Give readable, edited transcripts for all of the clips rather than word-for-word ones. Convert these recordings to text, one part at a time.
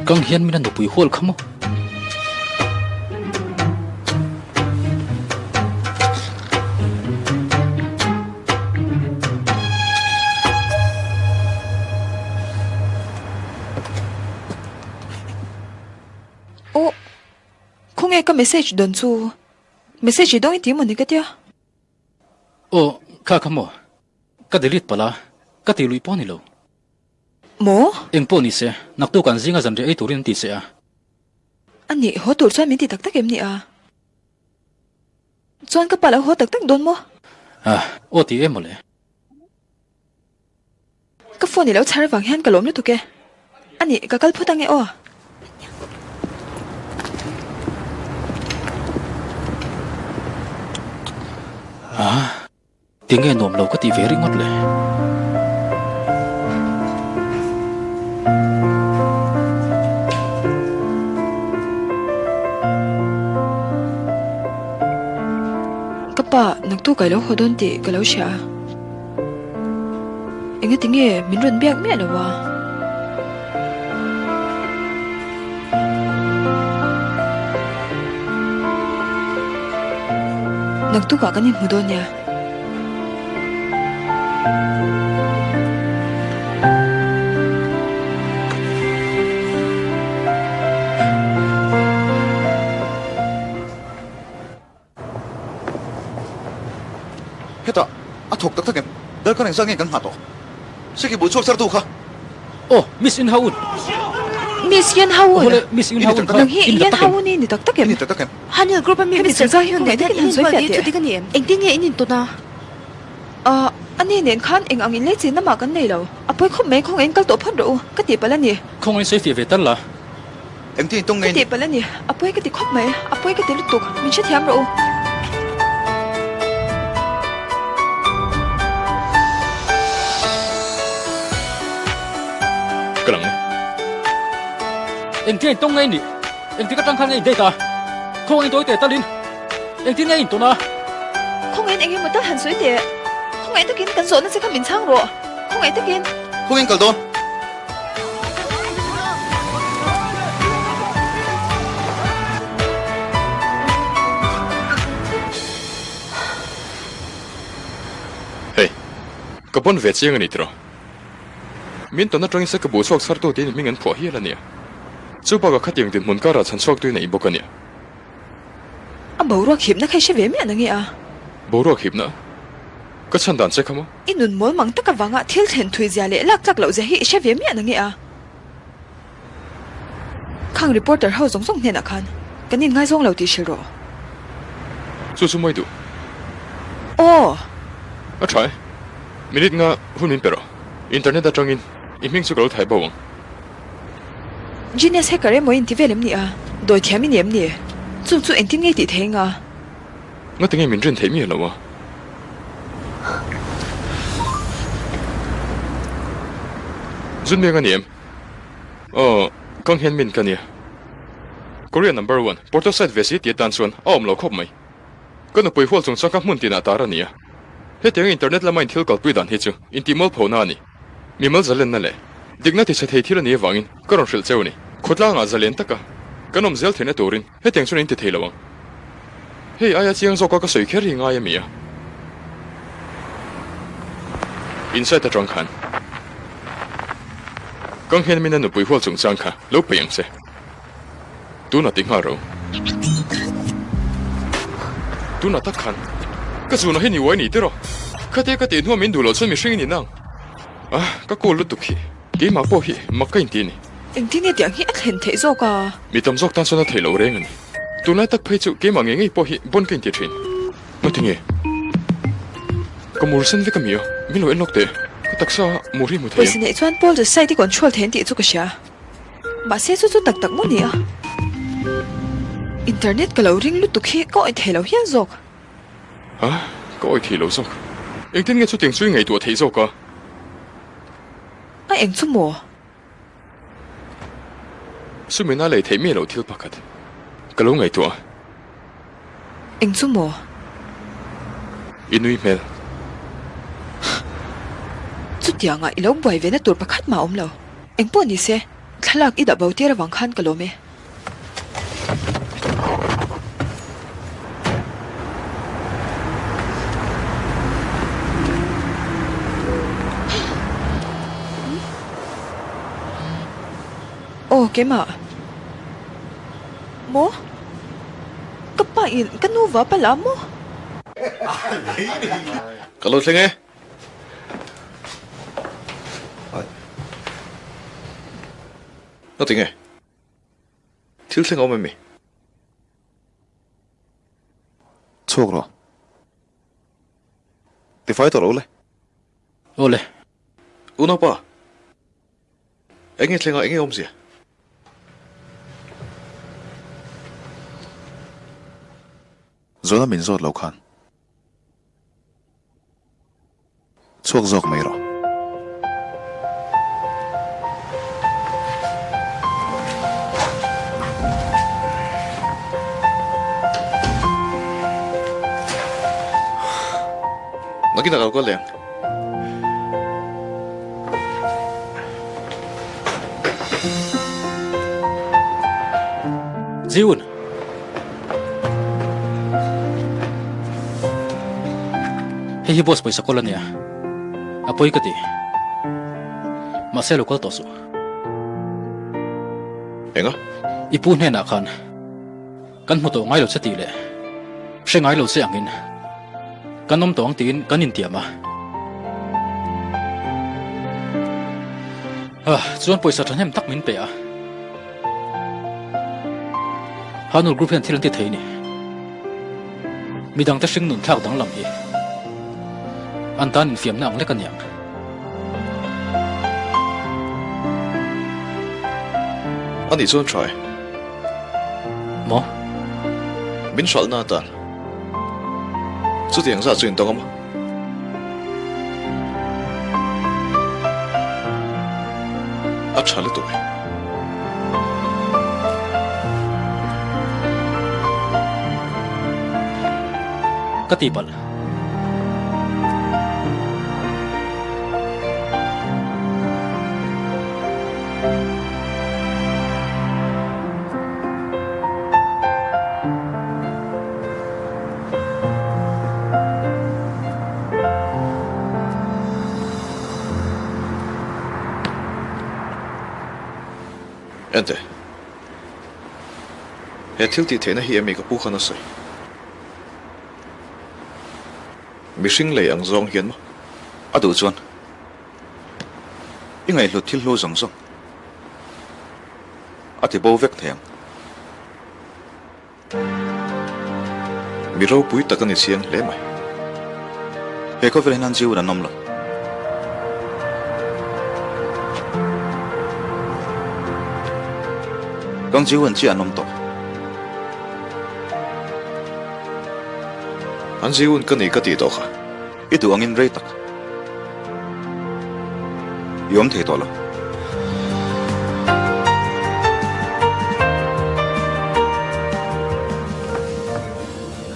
Kang hian min a nupui hual kha maw? Aw, khawnge ka message dawn chu? Message i dawng i ti maw ni ka tia? Aw, kha kha maw? Ka delete palh a, ka tih luih pawh a ni lo. Maw? Eng pawh ni se, naktuk an zinga zanriah ei turin an ti che a. A nih, haw tur chuan min ti tak tak em ni a? Chuan ka pa lo haw tak tak dawn maw? Ah, aw ti em mawle. Ka phone i lo chhar avang hian ka lawm lutuk e. A nih, ka kal phawt ange aw. Ah, tinge nuam lo ka tih ve ringawt le? Ka pa, naktuk a i lo haw dawn tih ka lo hria a. Engati nge min rawn biak miah lo a? Naktukah kan inhmu dawn nia. Hetah, a thawk tak tak em? Darkar engzat nge kan nghah tawh? Seki bul chhuak chartu kha! Aw, Miss Yun Haun! Miss Yun Haun! Awle, Miss Yun Haun kha Nang hi i ni Yun tak tak em? Haun i ni tak tak em? I ni tak tak em? Hanil Group a mi Hemi Mister chungchang hi Hyun khawngaih nen takin hian han in sawi inbual fiah tih teh. thu dik a ni em? Engtin nge in intawn a? Ah, ani nen khan eng ang inlei chin lamah kan nei lo. A pawi khawp mai, khawngaih in kal tawh phawt rawh u, ka tih palh a ni. Khawngaih in sawi fiah ve tal la. Engtin in tawng Ka ngei ni? tih palh a ni, a pawi ka ti khawp mai, a pawi ka ti lutuk, min hrethiam rawh u. Ka lang e. Engtin in tawng ngei ni? Engtik atang khan nge in date a? Khawngaih in tawi teh talin engtin nge in tawn a? Khawngaih in eng emaw tal han sawi teh. Khawngaih takin kan zawhna che kha min chhang rawh. Khawngaih takin. Khawngaih in kal dawn. Hei, ka pawn ve chiang a ni tiraw? Min tawn atangin se ka buh chhuak chhartu tiin hming an phuah hial a nia. Chu bakah khatiang dinhmun karah chhan chhuak tuin a inbawk a nia. A boruak hipna kha i hre ve miah na nge a? Boruak hipna? Ka chhan dan che kha maw? I nun mawl mang tak avanga thil thlen thui zia leh lak tlak loh zia hi i hre ve miah na nge a? Khang reporter ho zawng zawng hnenah khan kan inngaizawng lo tih hrilh rawh. Chu chu mawi duh. Aw! A tha e. Minute nga hun min pe rawh. Internet atangin i hming chu ka lo thai bo ang. Genius hacker emaw in ti vel em ni a? Dawi thiam i ni em ni? Chung chu engtin nge tih thei anga? Ngati nge min rin theih miah lo a? Zunmiang a ni em? Aw, Kang hian min ka nia. Korea number one, Porto side ve si ti atan chuan a awm lo khawp mai. Ka nupui hual chungchang kha hmun tinah tar a ni a. Hetiang internet lama in thil kalpui dan hi chu intihmualphona a ni. Mimal zalenna leh dikna ti chhe thei thil a nih avangin ka rawn hrilh cheu a ni. Khawtlangah zalen taka kan awm zel theihna turin hetiang chuan in ti thei lo ang. Hei aia chiang zawka ka sawi kher hi ngai a mi a. Inside atang khan Kang hian mina nupui hual chungchang kha lo peih ang che. Tunah ti nghal ro. Tunah tak khan ka zunah hi ni uai ni tiraw? Khatia ka tih hnuah min duh loh chuan mihring i ni nang. Ah, ka call lutuk hi keimah pawh hi mak ka inti a ni. Engtin nge tiang hi a thlen theih zawk a? Mi tam zawk tan chuan a theih loh reng a ni. Tunlai tak phei chu keimah ngei ngei pawh hi bon ka inti thin. Ngati nge? Ka mur sen vek a mi a, min lo en lawk teh. Ka taksa mur hi hmu thei em? Pawisa neih chuan Paul Society control thei an tih chu ka hria. Mahse chu chu tak tak maw ni a? Internet ka lo ring lutuk hi ka awih thei lo hial zawk. Ha? Ka awih thei lo zawk. Engtin nge chutiang chu i ngaihtuah theih zawk a? A eng chu maw? Sumina lei theih miah loh thil pakhat ka lo ngaihtuah a. Eng chu maw? I nui hmel. Chutianga i lo buai ve na tur pakhat mah a awm lo. Eng pawh ni se, Thlalak i dah bo tir avang khan ka lawm e. Aw keimah. Maw? Ka pa in ka nu va pala maw? Ka lo thleng e. Ngatinge? Thil thleng a awm em mi? Chhuak rawh. Tifai tawh lo le. Aw le. Unaupa. Enge thleng a, enge awmzia? Zawhna min zawt lo khan. Chhuak zawk mai rawh. Nakin a lo kal leh ang. Jiun. Hei hi boss pawisa kawl a nia. A pawi ka ti. Mahse lo kal tawh suh. Enga? I pu hnenah khan kan hmu tawh ngai lo che tih leh hre ngai lo che angin kan awm tawh ang tiin kan intiam a. Chuan pawisa thahnem tak min pe a. Hanul Group hian thil an ti thei a ni. Midangte hring nun thlak danglam hi an tan infiamna ang lek a niang. A nih chuan tha e. Maw? Min hralhna atan chutiang zah chu in tawng a maw? A tha lutuk e. Ka ti palh. Ente. He thil tih theihna hi emi ka pu khan a sawi. Mihring lei ang zawng hian maw? A duh chuan i ngaihhlut thil hlu zawng zawng a ti bo vek thei ang. Mi ropui tak a ni chiang hle mai. He khawvel hian han ziun an awm lo. Kang ziun chiah an awm tawh. An ziun ka ni ka tih tawh kha. I duh angin rei tak i awm thei tawh lo.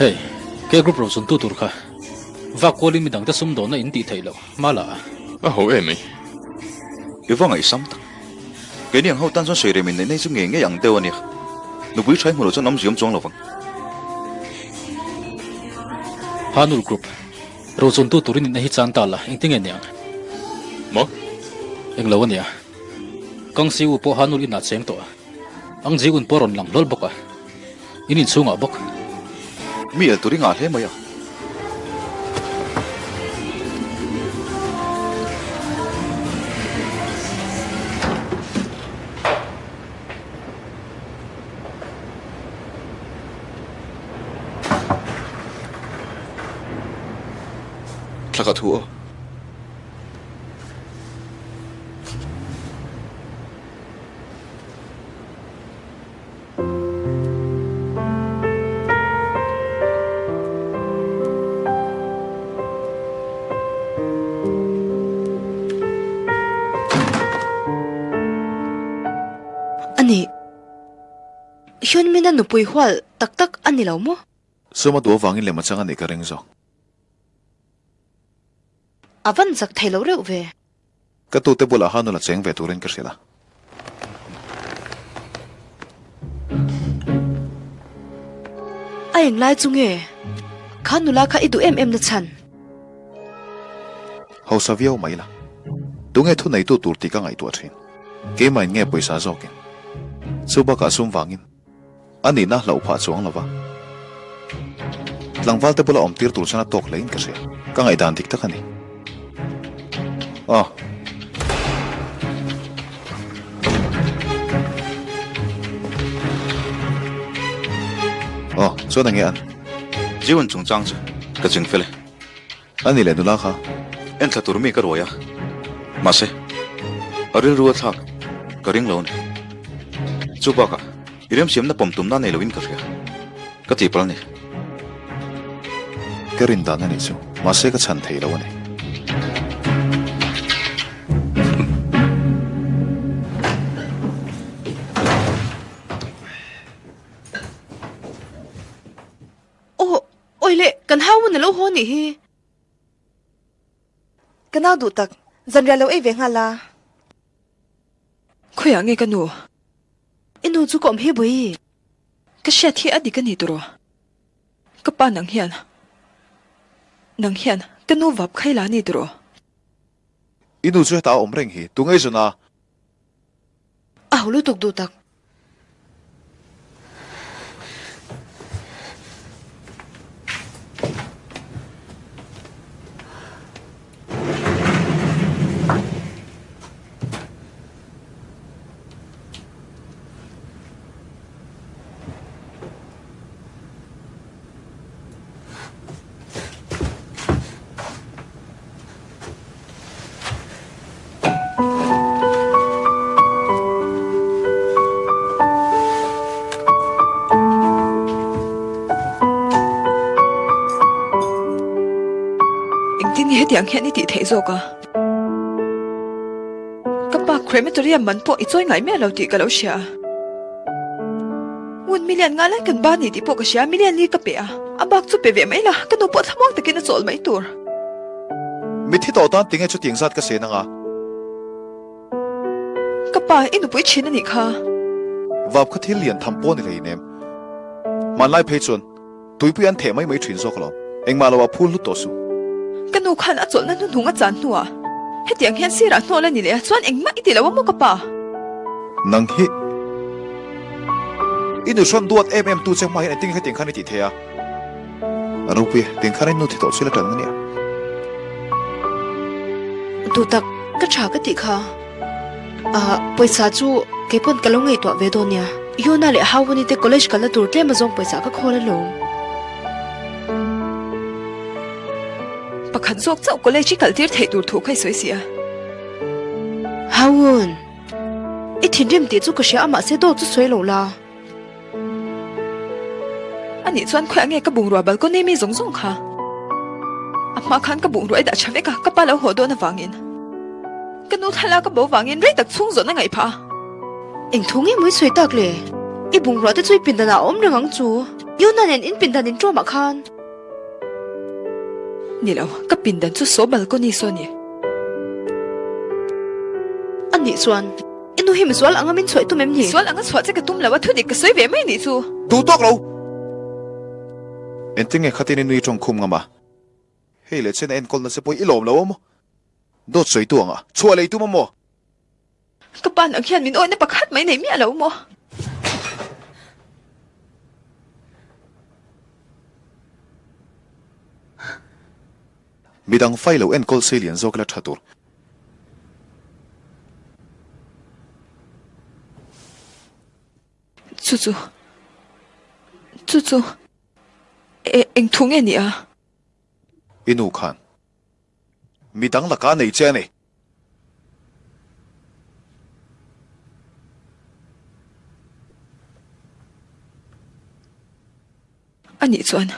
Hei, K group ro chuntu tur kha vak kualin midangte sumdawnna in tih theih loh hma la a. A ho em mai. I va ngaihsam tak. Keini ang ho tan chuan sawi rem in neih nei chu ngei ngei ang deuh a nia. Nupui tha i hmu loh chuan awmzia awm chuang lo vang. Hanul Group, Rochuntu turin inna hi chan ta la, engtin nge niang? Maw? Englo a nia. Kang Si U pawh Hanul inah cheng tawh a, Ang Ji Un pawh rawn lang hlawl bawk a, in inchhungah bawk. Mi el tur i ngah hle mai a. Thla ka thu aw. A ni. Hyunmin-a nupui hual tak tak a ni lo maw? Suma duh avangin lem a chang a nih ka ring zawk. A van zak thei lo reuh ve. Ka tute bulah Hanul a cheng ve turin ka hrilh a. A englai chu nge kha nula kha i duh em em na chhan? Hausa viau mai la. Tunge thu neitu tur tih ka ngaihtuah thin. Keimahin nge pawisa zawkin? Chu bakah sum vangin a nihna hlauh phah chuang lo va. Tlangval te bula awm tir tur chuan a tawk hlein ka hria. Ka ngaihdan dik tak a ni. Aw. Aw, chuan enge an? Jiwan chungchang chu ka ching fel e. A ni leh nula kha. Enthla tur mi ka ruai a, mahse a rilru a thlak ka ring lo a ni. Chu bakah i remsiamna pawm tumna nei loin ka hria, ka tihpalh a ni. Ka rin dan a nih chu, mahse ka chhan thei lo a ni. Aw, awi le, kan hau hun a lo haw nih hi. Ka nau duh tak, zanriah lo ei ve nghal a. Khawiah nge ka nu? I nu chu ka awm hi Bawi. Ka hriat hi a dik a ni tawh. Ka pa nang hian, nang hian ka nu vap khai la ni tawh. I nu chu hetah a awm reng hi, tu ngei zawn a? A ho lutuk duh tak. Engtin nge hetiang hian i tih theih zawk a? Ka pa crematorium man pawh i chawi ngai miah lo tih ka lo hria a. Ngun million nga lai kan ba ni tih pawh ka hria, million li ka pe a, a bak chu pe ve mai la, ka nu pawh thlamuang takin a chawl mai tur. Mitthi tawh tan tinge chutiang zat ka sen anga? Ka pa, i nupui thin a nih kha. Vap kha thil lian tham pawh ni hleinem. Hmanlai phei chuan tuipui an theh mai mai thin zawk alawm. Engmah lo ah phul hlut tawh suh. Ka nu khan a chawlhna hnuhnung a chan hnuah hetiang hian sirah hnawl a ni leh a, chuan engmah i ti lo a maw ka pa? Nang hi i nu hrawn duat em em tu che hma hian engtin nge hetiang khan i tih thei a? A ropui e, tiang khan in nu thi tawh chu la tan ania. Duh tak, ka tha ka tih kha. Ah, pawisa chu kei pawn ka lo ngaihtuah ve dawn nia. Yuna leh Hawani te college kalna tur tlem azawng pawisa ka khawl alawm. Pakhat zawk chauh college i kaltir theih tur thu kha i sawi si a. Hawun, i thinrim tih chu ka hria a mahse dawt chu sawi lo la. A nih chuan khawiah nge ka bungrua balcony mi zawng zawng kha? A hma khan ka bungrua i dah tha vek a, ka pa lo haw dawn avangin. Ka nu thlalak ka bo vangin rei tak chhung zawhna ngaih phah a. Eng thu nge mawi sawi tak le? I bungrua te chu i pindan ah a awm reng ang chu. Yuna nen in pindan in ṭawm ah khan. Ni lo, ka pindan chu saw balcony saw a ni. A nih chuan i nu hi misual anga min chhuah i tum em ni? Misual anga chhuah che ka tum lo a, thudik ka sawi ve mai nih chu. Duh tawk lo! Engtin nge khatin i nui tawng khum ngam a? Hei leh chen a enkawl nasa pawh i lawm lo a maw? Dawt sawi tu anga chhuah lei tum a maw? Ka pa nang hian min awihna pakhat mai nei miah lo maw? Midang fai lo enkawl sei lian zawk ila tha tur. Chu chu. Chu chu. E eng thu nge ni a? I nu khan. Midang laka nei che a ni. A nih chuan,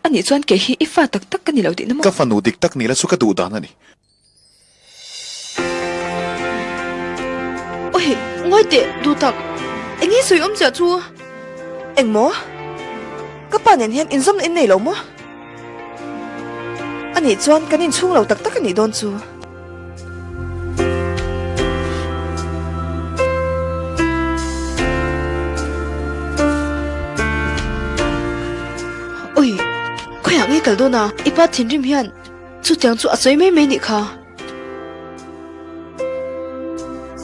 a nih chuan kei hi i fa tak tak ka ni lo tihna maw? Ka fanu dik tak nila chu ka duh dan a ni. Oi, ngawi teh, duh tak. Eng nge sawi awm chiah chu? Eng maw? Ka pa nen hian inzawmna in nei lo maw? A nih chuan kan inchhung lo tak tak a nih dawn chu. i kal dawn a? I pa thinrim hian chutiang chu a sawi mai mai nih kha.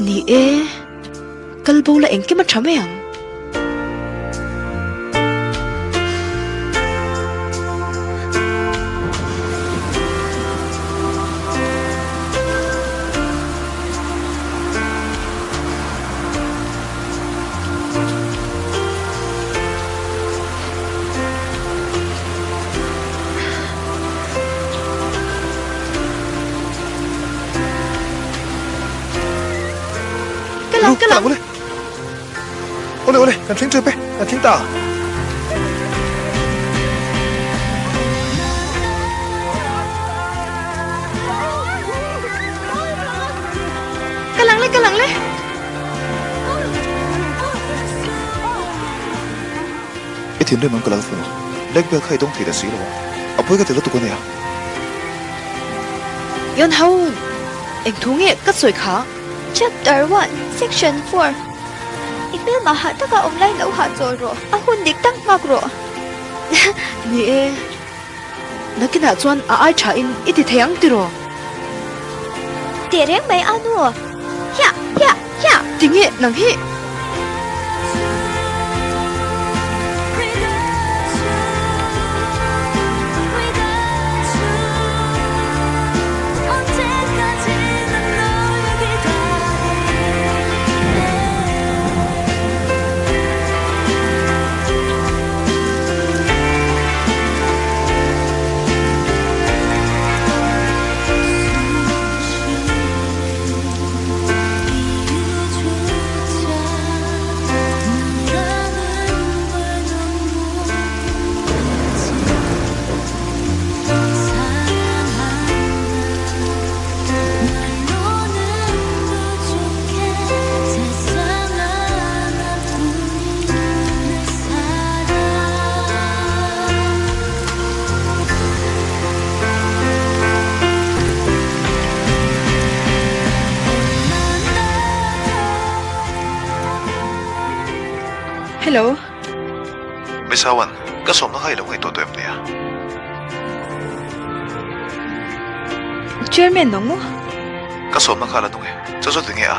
Ni e, kal bo la engkim a tha mai ang. Ka lang, ka lang. Ole, ole, ole, kan thleng tep e, kan thleng ta. Ka lang le, ka lang le. I thinrim ang ka lal fanu. Black belt kha i dawng thei ta si lo a, a pawi ka ti lutuk a nia. Yon Haun, eng thu nge ka sawi kha? Chapter 1, Section 4 I hmelmah hah taka awm lai lo hah chawl rawh, a hun dik tak nghak rawh. Ni e, nakinah chuan a ai tha in i ti thei ang tiraw? Teh reng mai a nu. Hiah! Hiah! Hiah! Tinge nang hi? Hello. Miss Hawan, ka sawmna kha i lo ngaihtuah tawh em nia? Chairman nang maw? Ka sawmna kha a la nung e, chu chu tinge a?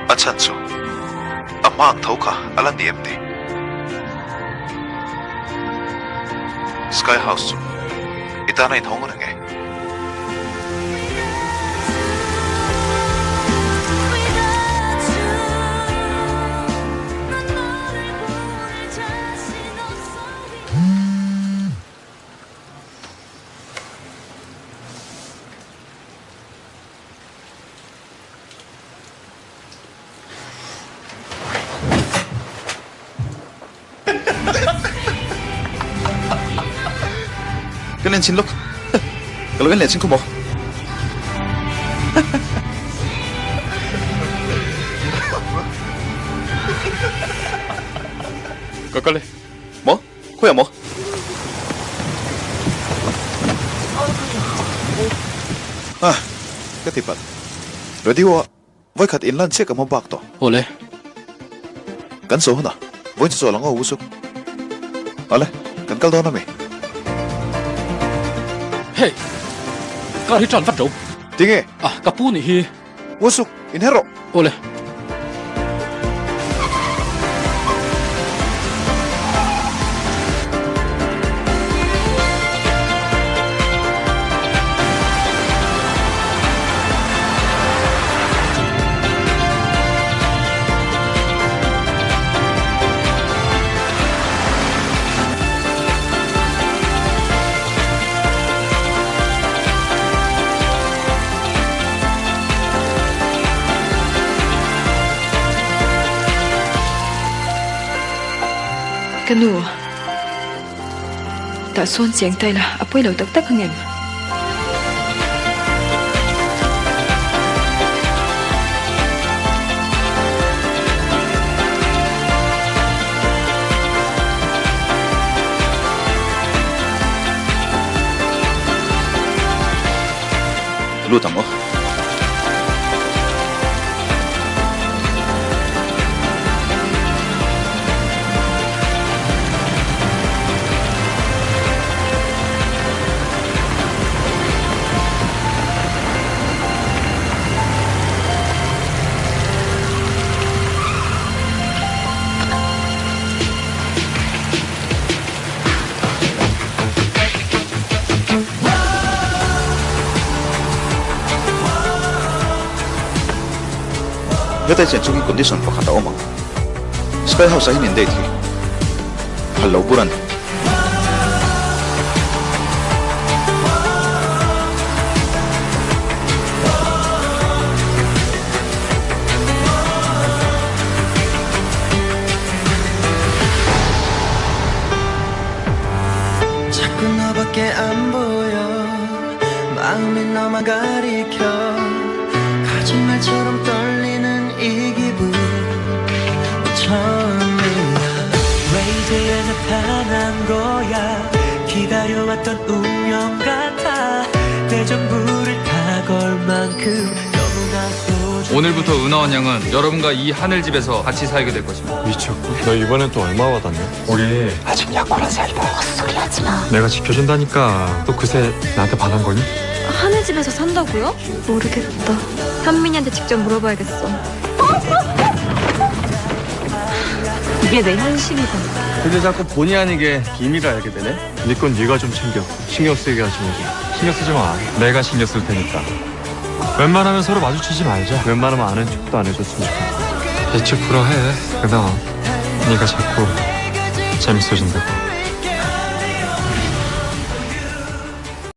A chhan chu a hma ang tho kha a la ni em ni? Sky House chu i tan a inhawng reng e. Ka len chin lawk. Ka lo en leh chin khaw maw? Ka kal e. Maw? Khawiah maw? Ah, ka ti palh. Radio ah vawikhat inlan chiah ka hma bak tawh. Awle. Kan saw hunah vawiin chu chawl ang aw Usuk. Awle, kan kal dawn ami? Hey! Car hi tan vat lo. Tinge? Ah, ka pu nih hi. Usuk, inher rawh. Awle. Ka nu, tah sawn cheng ta ila a pawi lo tak tak ang em? Lut ang aw. Heta i chen chungin condition pakhat a awm ang. Sky House ah hian in date hi phal lo bur a ni. 오늘부터 은하원 양은 여러분과 이 하늘집에서 같이 살게 될 것입니다. 미쳤고. 너 이번엔 또 얼마 받았냐? 우리 아직 약혼한 사이다. 헛소리 하지 마. 내가 지켜준다니까. 또 그새 나한테 반한 거니? 하늘집에서 산다고요? 모르겠다. 현민이한테 직접 물어봐야겠어. 이게 내 현실이다. 근데 자꾸 본의 아니게 비밀을 알게 되네. 네 건 네가 좀 챙겨. 신경 쓰게 하지 말고. 신경 쓰지 마. 내가 신경 쓸 테니까. 웬만하면 서로 마주치지 말자. 웬만하면 아는 척도 안 해줬으면 좋겠다. 대체 불화해. 그다음 네가 자꾸 재밌어진다고.